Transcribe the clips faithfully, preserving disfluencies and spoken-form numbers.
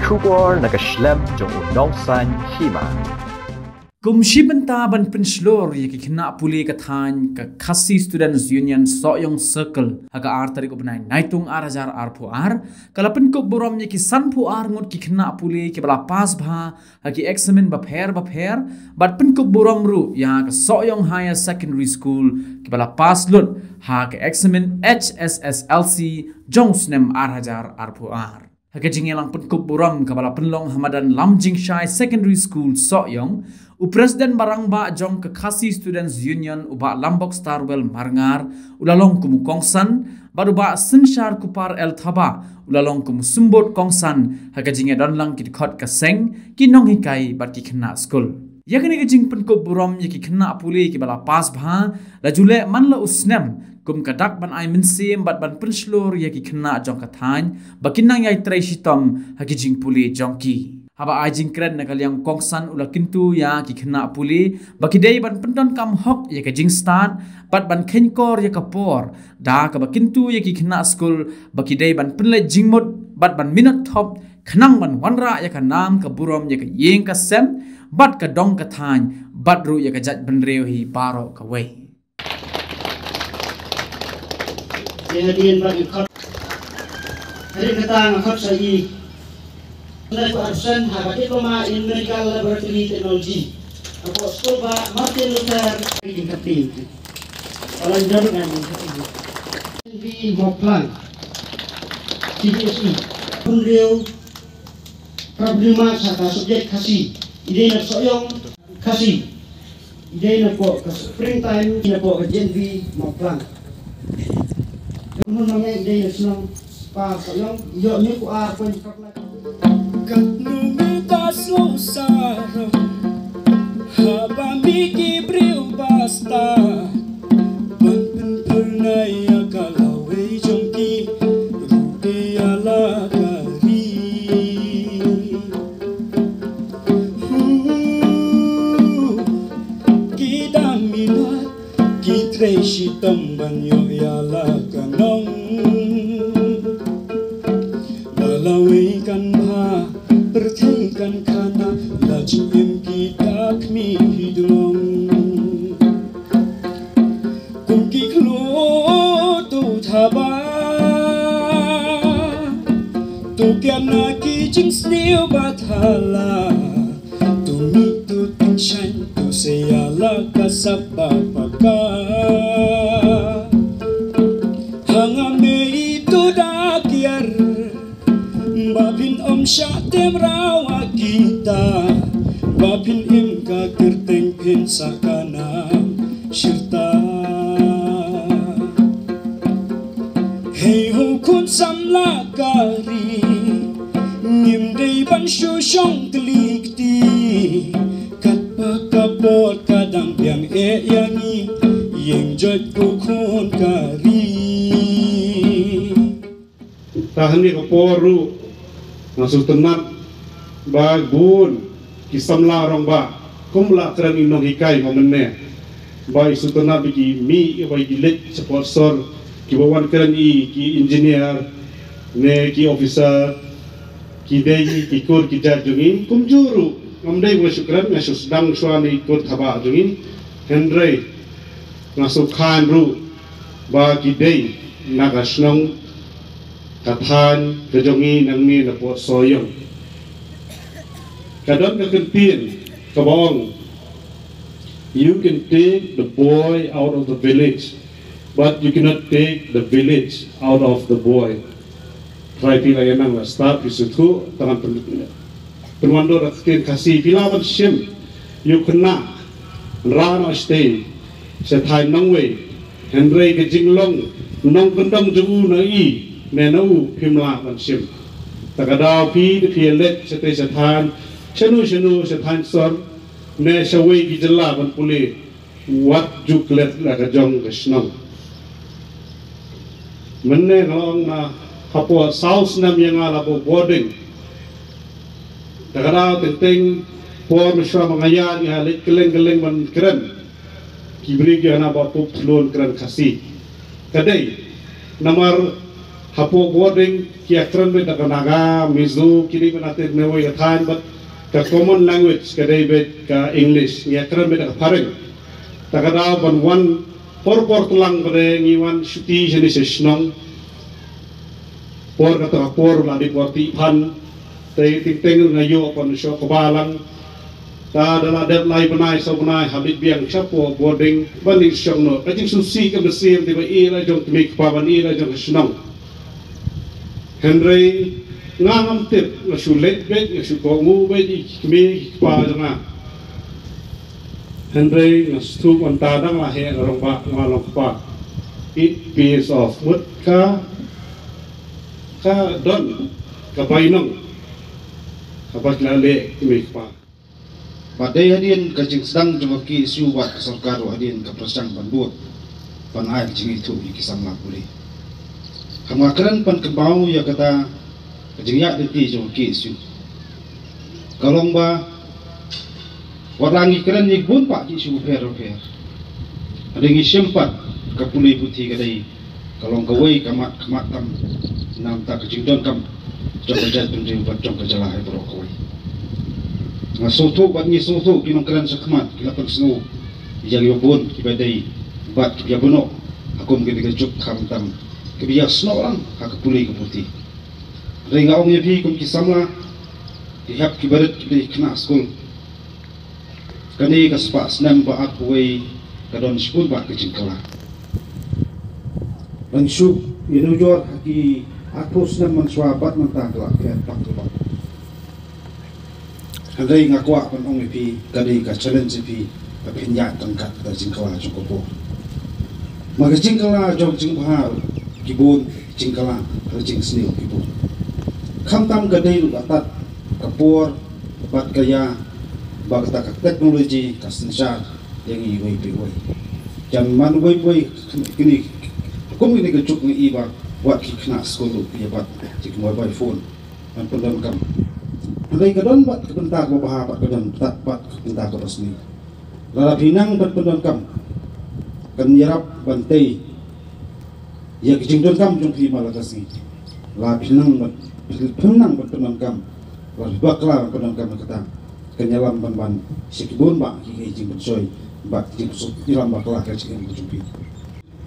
Khubor na ka shlem jong u nongsan hima. Kum shi bynta ban pynshlur ïa ki khynnah pule ka thaiñ, ka Khasi Students Union Sohiong Circle ha ka ar tarik u bnai Naitung ar hajar arphew ar ka la pynkup burom ïa ki sanphew ar ngut ki khynnah pule kiba la pass bha ha ki eksamin bapher bapher, bad pynkup burom ruh ïa ka Sohiong Higher Secondary School kiba la pass lut ha ka eksamin H S S L C jong u snem ar hajar arphew ar. Ha ka jingïalang pynkup burom kaba la pynlong ha madan Lamjingshai Secondary School Sohiong, u President ba rangbah jong ka Khasi Students Union u Bah Lambok Starwell Marngar u la long kum u kongsan, bad u Bah Synshar Kupar L Thabah u la long kum u symbud kongsan ha ka jingïadonlang ki dkhot ka seng, ki nonghikai bad ki khynnah skul. Ïa kane ka jingpynkup burom ïa ki khynnah pule kiba la pass bha la ju leh man la u snem kum ka dak ban ai mynsiem bad ban pynshlur ïa ki khynnah jong ka thaiñ ba kin nang ïai trei shitom ha ki jingpule jong ki. Haba ai jingkren na ka liang u kongsan u la kyntu ïa ki khynnah pule ba ki dei ban pyndonkam hok ïa ka jingstad bad ban kheiñkor ïa ka por, da kaba kyntu ïa ki khynnah skul ba ki dei ban pynleit jingmut bad ban minot thop khnang ban wanrah ïa ka nam ka burom ïa ka ïing ka sem bad ka dong ka thaiñ, bad ruh ïa ka jaitbynriew hi baroh kawei. Ïa hadien bad nga khot, hadien kata nga khot sa i Nai ku absent ha ka Diploma in Medical Laboratory Technology. Hapoh skul ba Martin Luther University. Ola jor ngan N V Moklang. C D S E. Pun riu. Problema sa ka subjek Khasi. Ide na Sohiong. Khasi. Ide na po ka springtime, ide na po ka J N V Mawphlang. Mun ma ngai ide na shnong pa Sohiong, ïoh ni ku ar point. Kat nu mita slo sarong, haba mi ki briew basta, ban pynpyrnai ïa ka lawei jong ki, ruh ki ïa la ka ri. Hu, ki dang minot, ki trei shitom ban ïoh ïa la ka nong. Ba lawei kan bha, pyrthei kan khana, la jingim ki da khmih hi dlong. Kum ki khluit tu thaba, tu kian na ki jingsniew ba thala, tu mih tu tyngshaiñ tu se ïa la ka sap ba paka. Ha nga mei tu da kiar, ba phin ym shah tem rawa kita, ba phin im ka kyrteng phin sa ka nam shirta. Hei ho khun samla ka ri, ngim dei ban shu shong kli kti, katba ka por ka dang biang eh ïa ngi, ïeng joit ko khun ka ri. Ta hangne ka por ruh nga sngewtynnat ba bun ki samla rangbah kum la kren i nonghikai ma mynne, ba i sngewtynnat ba ki mih ba ki leit shapoh sor, kiba wan kren i ki engineer ne ki officer, ki dei ki kur ki jait jong ngi. Kumjuh ruh ngam dei ba nga shu kren, nga shu sdang shuwa na i kur thabah jong ngi. Hynrei nga sngewkhan ruh ba ki dei na ka shnong ka thaiñ ka jong ngi nangne na Port Sohiong. Ka don ka kyntien kaba ong, "You can take the boy out of the village, but you cannot take the village out of the boy." Trai phi la ïa nang la stad phi sngewthuh, tang ngan pyn-, pynwandur da ka ktien Khasi, phi lah ban shim ïa u khynnah hynrei na shatei sha thaiñ nongwei, hynrei ka jinglong nongkyndong jong u na i ne na u phim lah ban shim. Ta ka daw phi da phi ïa leit shatei sha thaiñ, shano shano sha thaiñ sor ne shawei ki jylla ban pule, wat ju klet la ka jong ka shnong. Mynne nga la ong na hapoh saw snem ïa nga la buh boarding. Ta ka daw teng teng por mynshuwa ma nga ïaid nga leit kylleng kylleng ban kren. Ki briew ki hana ba pup thlun kren Khasi. Ka dei namar Hapoh boarding ki ïakren beit da ka Naga, Mizo, ki dei beit na teng ne wei ka thaiñ, bad ka common language ka dei beit ka English, ngi ïakren beit da ka phareng. Ta ka daw ban wan por por tlang pat de ngi wan shuti shane sha shnong. Por kata ka por la dei por tih phan. Te teng teng nga ïoh pan shuh kaba lang. Ta da la dep lai bnai saw bnai ha bit biang shapoh boarding ban ïa shong noh. Ka jingsngewsih ka mynsiem te ba ïa la jong kmie kpa ban ïa la jong ka shnong. Hynrei nga ngam tip, nga shu leit beit, nga shu kohnguh beit ïa ki kmie ki kpa jong nga. Hynrei nga sngewthuh mynta dang la heh nga long ba nga long kpa. It pays off. Mut ka ka don ka bainong kaba ki la leh ki mei kpa. Ba dei hadien ka jingsdang jong ka K S U bad ka sorkar, hadien ka pyrshang ban bud ban ai ka jingithuh ïa ki samla pule. Kam nga kren ban kynmaw ïa kata ka jingïaid lynti jong ka K S U. Ka long ba wat la ngi kren ïa ki bun bah ki issue bapher bapher, hynrei ngi shem pat ka pule puthi ka dei ka long kawei ka mat ka mat tam na bynta ka jingdonkam jong ka jaitbynriew bad jong ka jylla hi baroh kawei. Nga sngewthuh bad ngi sngewthuh ki nongkren shakhmat ki la pynsngew ïa ki bun kiba dei bad kiba ïa bynnoh ha kum kane ka juk, khamtam kiba ïa snoh lang ha ka pule ka puthi. Hynrei nga ong ïa phi kum ki samla, ki hep ki barit kiba dei khynnah skul, kane ka spah snem ba arphew wei ka don shibun bah ka jingkylla. Ban shu ïanujor ha ki arphew snem mynshuwa bad mynta ka la pher bak la bak. Hynrei nga kwah ban ong ïa phi, ka dei ka challenge ïa phi ba phin ïaid tang kat ka jingkylla jong ka por. Ma ka jingkylla jong jingbha ki bun, jingkylla ha ka jingsniew ki bun. Khamtam ka dei ruh ka tat ka por bad ka ïa ba kata ka technology ka synshar ïa ngi iwei pa iwei. Jan man iwei pa iwei kine, kum kine ka juk ngi i ba wat ki khynnah skul ruh ki ïa bat ki mobile phone ban pyndonkam. Hynrei ka don bad ka bynta kaba bha bad ka don bad, bad ka bynta kaba sniew. Lada phi nang ban pyndonkam, kan ïarap ban tei ïa ka jingdonkam jong phi man la ka sngi. Lada phi nang ban, phi nang ban pyndonkam, lada phi bakla ban pyndonkam, kata kan ïalam ban ban sha ki bun bah ki, ki jingpynshoi bad ki jingsuk ïalam bakla ka jingim ka jong phi.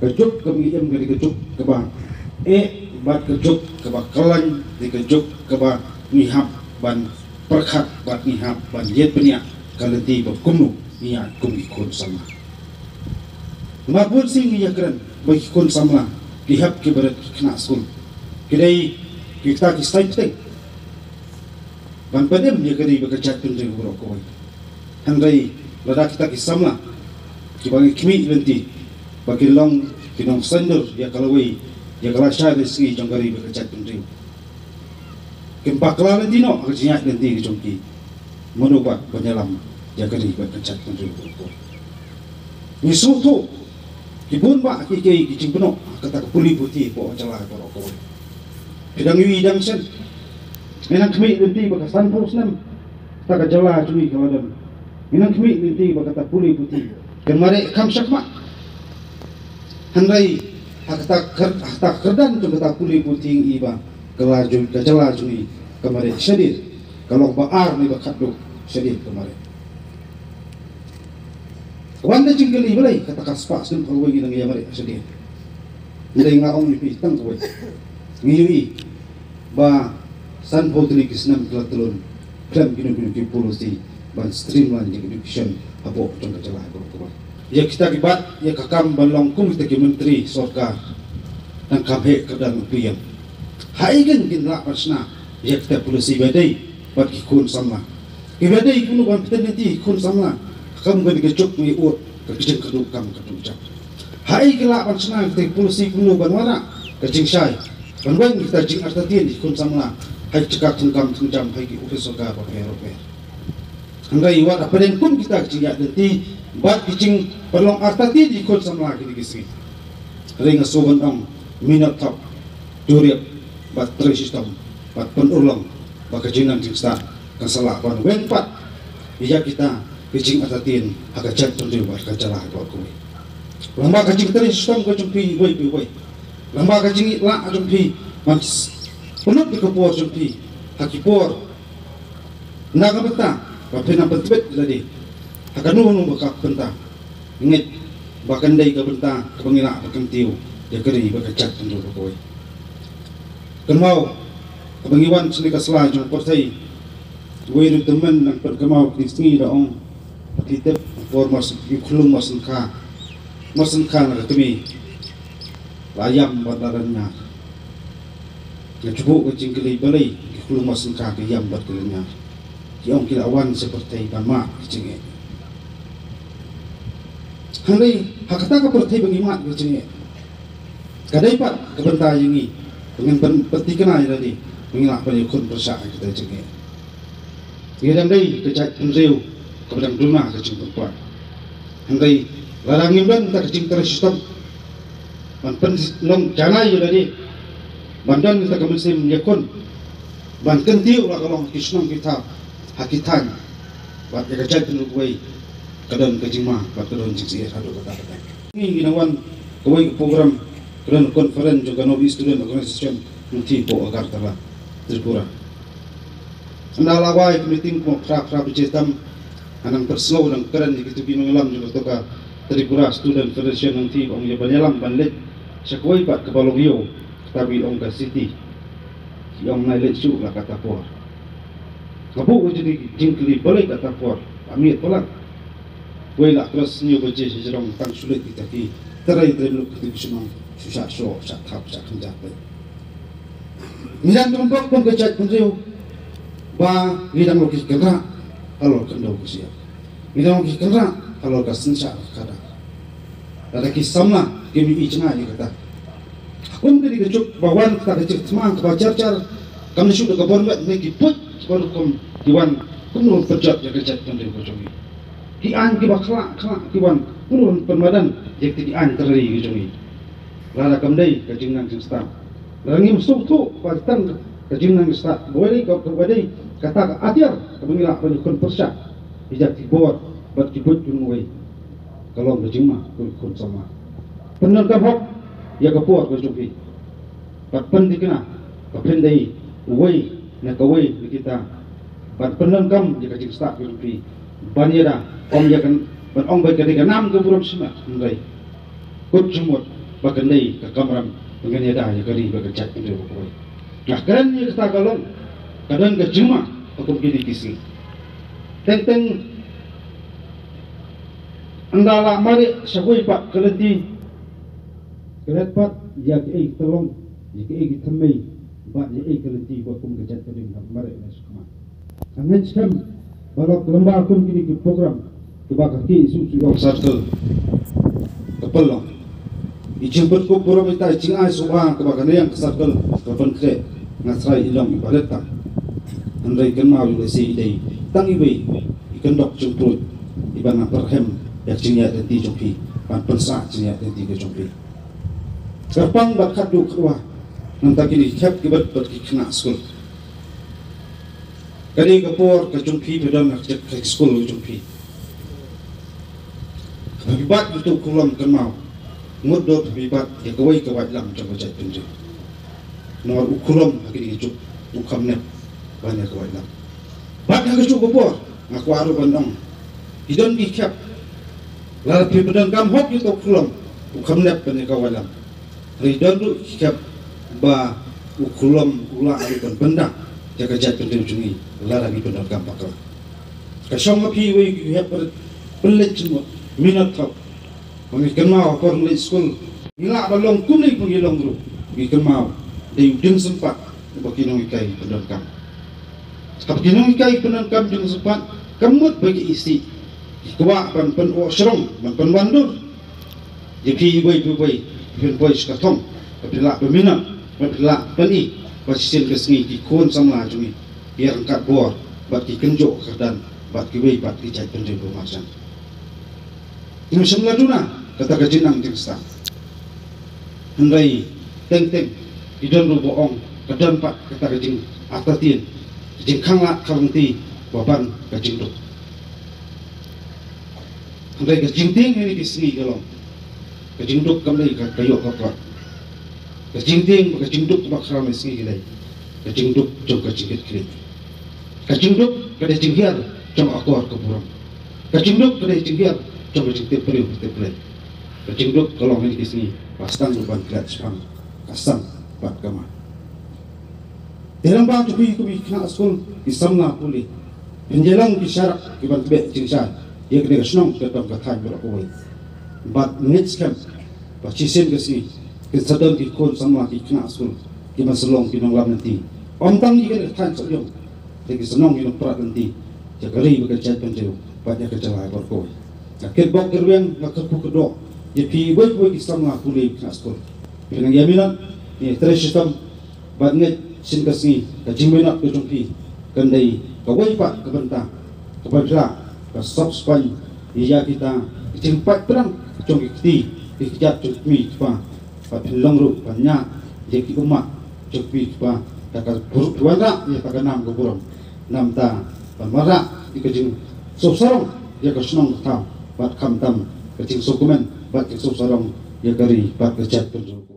Ka juk kaba ngi im ka dei ka juk kaba eh bad ka juk kaba kyllain, dei ka juk kaba ngi hap ban pyrkhat bad ngi hap ban ïeit bniah ka lynti ba kumno ngi ïaid kum ki khun samla. Namar bun sien ngi ïakren ba ki khun samla, ki hep ki barit, ki khynnah skul, ki dei kita ki saiñ bteng ban pynim ïa ka ri bad ka jaitbynriew baroh kawei. Hynrei lada kita ki samla kiba ngi khmih lynti ba kin long ki nongsaiñdur ïa ka lawei, ïa ka lashai lashisngi jong ka ri bad ka jaitbynriew, kim bakla lynti noh ha ka jingïaid lynti ka jong ki, mano bah ban ïalam ïa ka ri bad ka jaitbynriew baroh kawei? Ngi sngewthuh ki bun bah ki, ki, ki jingpynnoh kata ka pule puthi hapoh ka jylla baroh kawei. Phi dang ïohi dang shen, ngi nang khmih lynti ba ka sanphew snem kata ka jylla jong ngi ka la don. Ngi nang khmih lynti ba kata pule puthi kan mareh kham shakhmat. Hynrei ha kata ka kyr-, ha kata ka kyrdan jong kata pule puthi ngi i ba ka la jong, ka jylla jong ngi ka mareh shadien, ka long ba ar ne ba khatduh shadien ka mareh. Ka wan da jingkylli, balei kata ka spah snem kawei ngi dang ïa mareh shadien? Hynrei nga ong ïa phi tang kawei, ngi ïohi ba sanphew tylli ki snem ki la tlun khlem kino kino ki policy ban streamline ïa ka education hapoh jong ka jylla baroh kawei. Ïa kita ki bat ïa ka kam ban long kum kita ki myntri sorkar dang kham heh kyrdan u P M, haei kin, kin lah ban shna ïa kita policy ba dei bad ki khun samla? Kiba dei kumno ban pynlong ïa ki khun samla ha ka kum kane ka juk ngi ud ka jingkyrduh kam ka jong u jam? Haei ki lah ban shna kita ki policy kumno ban wanrah ka jingshai, ban weng kita jingartatien ïa ki khun samla ha ki jaka thungkam thungjam ha ki ophis sorkar bapher bapher? Hynrei wat hapdeng kum kita ki jingïaid lynti bad ki jingpynlong artatien ïa ki khun samla kine ki sngi, hynrei nga sngewbha ban ong, minot thok, jurip bad trei shitom bad pynurlong ba ka jingnang jingstad kan sa lah ban weng pat ïa kita ki jingartatien ha ka jaitbynriew bad ka jylla baroh kawei. Lyngba ka jingtrei shitom ka jong phi iwei pa iwei, lyngba ka jingïaid lah ka jong phi Ban pynlut ïa ka por jong phi ha ki por na ka bynta ba phin nang pyntbit lade ha kano kano ka bynta. Ngeit ba kan dei ka bynta kaba ngi lah ban kyntiew ïa ka ri bad ka jaitbynriew baroh kawei. Kynmaw haba ngi wan shane ka sla jong ka pyrthei, uwei ruh u tymmen nang pynkynmaw kine ki sngi da ong, phi tip, por mar syn, ïa u khyllung mar synkha, mar synkha na ka kmie la ïam bad la lynñiar. Nga ju buh ka jingkylli balei ki khyllung mar synkha ki ïam bad ki lynñiar. Ki ong ki la wan sha pyrthei ban mad ki jingeh. Hynrei ha kata ka pyrthei ba ngi mad ki jingeh, ka dei pat ka bynta ïa ngi ba ngin pyn-, pynthikna ïa lade ba ngin lah ban ïakhun pyrshah ïa kita ki jingeh. Ngi dang dei ka jaitbynriew kaba dang duna ka jingpynpoi. Hynrei lada ngim don kata ka jingtrei shitom ban pynlong janai ïa lade, ban don kata ka mynsiem ïakhun, ban kyntiew la ka long ha ki shnong ki thaw, ha ki thaiñ bad ïa ka jaitbynriew kawei, ka don ka jingma bad ka don jingsyier haduh katta katta. Ngi, ngi dang wan kawei ka program, ka don conference jong ka North East Student Organisation, mynta hapoh Agartala, Tripura. Ynda la wai ka meeting kumba phra phra baje tam, nga nang pynsngew nang kren ïa kito ki nongïalam jong kato ka Tripura Student Federation, nangta ba ong ïa ban ïalam ban leit sha kawei pat kaba long ïew, kata ba ngi ong ka city. Ki ong nai leit shuh la katta por. Nga buh ka jingkylli balei katta por, ba miet palat. Wei la cross hynñiew baje sha jrong tang shu leit kita ki trai trai luk kita ki shnong shu shah shoh shah thap shah kynjat leit. Ngi dang dang bok kum ka jaitbynriew ba ngi dang long ki kynrad halor ka khyndew ka shyiap. Ngi dang long ki kynrad halor ka synshar ka khadar. Lada ki samla kim ïohi jngai ïa kata. Kum kane ka juk ba wan kata ka jingthma kaba jar jar, kam da shu da ka bor met ne ki puit kiba rukom ki wan kumno pynjot ïa ka jaitbynriew ka jong ngi. Ki aiñ kiba khlak khlak ki wan kumno pynmadan ïa kita ki aiñ ka ri ka jong ngi. Lada kam dei ka jingnang jingstad, lada ngim sngewthuh ba tang ka jingnang jingstad ba dei ka, ba dei kata ka atiar kaba ngi lah ban ïakhun pyrshah ïa ki bor bad ki buit kiwei. Ka long ka jingma ka khun samla. Pyndonkam hok ïa ka por ka jong phi. Bad pynthikna ba phin dei uwei na kawei na kita. Bad pyndonkam ïa ka jingstad ka jong phi ban ïada, ym ïa ka, ban ong ba ka dei ka nam ka burom shimet, hynrei kut jingmut ba kan dei ka kamram ba ngan ïada ïa ka ri bad ka jaitbynriew baroh kawei. Nga kren ïa kata ka long ka don ka jingma ha kum kine ki sngi. Teng teng ynda la mareh sha kawei pat ka lynti, ka leit pat ïa kaei ka long, ïa kaei ka thymmei bad ïa kaei ka lynti ba kum ka jaitbynriew ngi hap mareh na shakhmat. Nga ngeit skhem ba la ka lyngba kum kine ki program kiba ka K S U C O Circle ka pynlong. I jingpynkup burom ïa ka jingai sngewbha kaba ka Nongriang ka Circle ka pynkhreh, nga tharai i long iba rit tam. Hynrei kynmaw, ïa lehse i dei tang iwei i kyndok jingpruid iba nang pyrhem ïa ka jingïaid lynti jong phi, ban pynsah jingïaid lynti ka jong phi. Kyrpang bad khatduh khatwai, nangta kine ki khep ki bit bad ki khynnah skul. Ka dei ka por ka jong phi, phi don ha ka skul ka jong phi. Haba phi bat ïa uto u khulom, kynmaw, mutdur phi bat ïa kawei ka waitlam jong ka jaitbynriew. Namar u khulom ha kine ki juk u kham nep ban ïa ka waitlam. Bad ha kajuh ka por nga kwah ruh ban ong, ki don ki khep, lada phi pyndonkam hok ïa uto u khulom, u kham nep ban ïa ka waitlam. Hynrei don ruh ki khep ba u khulom u lah ruh ban pyndap ïa ka jaitbynriew jong ngi lada ngi pyndonkam bakla. Ka shong ma phi iwei ki hep ba pynleit jingmut, minot thok. Ba ngi kynmaw ha por ngi leit skul, ngi lah ban long kumne ba ngi long ruh, ngi kynmaw dei u dieng sympat ba ki nonghikai pyndonkam. Haba ki nonghikai pyndonkam dieng sympat, ka mut ba ki isih, ki kwah ban pynïoh shrong, ban pynwandur. Ïa phi iwei pa iwei, phin poi sha ka thong, ba phin lah pynminot, ba phin lah pyni ba shisien ka sngi ki khun samla jong ngi ki ïaryngkat bor bad ki kynjoh kyrdan bad kiwei pat ki jaitbynriew ba marjan. Ngim shym la duna kata ka jingnang jingstad. Hynrei teng teng ki don ruh ba ong ka don pat kata ka jingartatien, ka jingkhanglad khanglangti ba ban ka jingduk. Hynrei ka jingtieng ha kine ki sngi ka long, ka jingduk kam dei ka, ka ïoh ka kot. Ka jingtieng bad ka jingduk ba khraw ne sngi ki lei. Ka jingduk jong ka jingkit khlieh. Ka jingduk ka dei jinghiar jong ka akor ka burom. Ka jingduk ka dei jinghiar jong ka jingtip briew tip Blei. Ka jingduk ka long ha kine ki sngi ba sdang ruh ban klet shaphang ka sang bad ka mar. Te rangbah jong phi kum ki khynnah skul, ki samla pule, phin ïalang ki sharak ki ban tbeh jingshai ïa kane ka shnong, ka dong ka thaiñ baroh kawei. Bad ngeit skhem ba shisien ka sngi kin sa don ki khun samla ki khynnah skul ki ban sa long ki nonglam lynti, ym tang ïa kane ka thaiñ Sohiong, te ki sa long ki nongprat lynti ïa ka ri bad ka jaitbynriew bad ïa ka jylla baroh kawei. Nga kitbok kyrwiang, nga kyrkhu kyrdoh ïa phi uwei pa uwei ki samla pule, ki khynnah skul. Phi nang ïa minot, ïa trei shitom, bad ngeit shisien ka sngi ka jingminot ka jong phi kan dei kawei pat ka bynta kaba phi lah ban sop spaiñ ïa kita ki jingpait pyrang jong ki kti ki kjat jong ki kmie ki kpa, bad phin long ruh ban ñiah ïa ki ummat jong ki kmie ki kpa da ka burom, phi wanrah ïa ka nam ka burom. Namar ba wanrah ïa ka jingsngewsarong ïa ka shnong ka thaw, bad khamtam ka jingsngewkmen bad jingsngewsarong ïa ka ri bad ka jaitbynriew.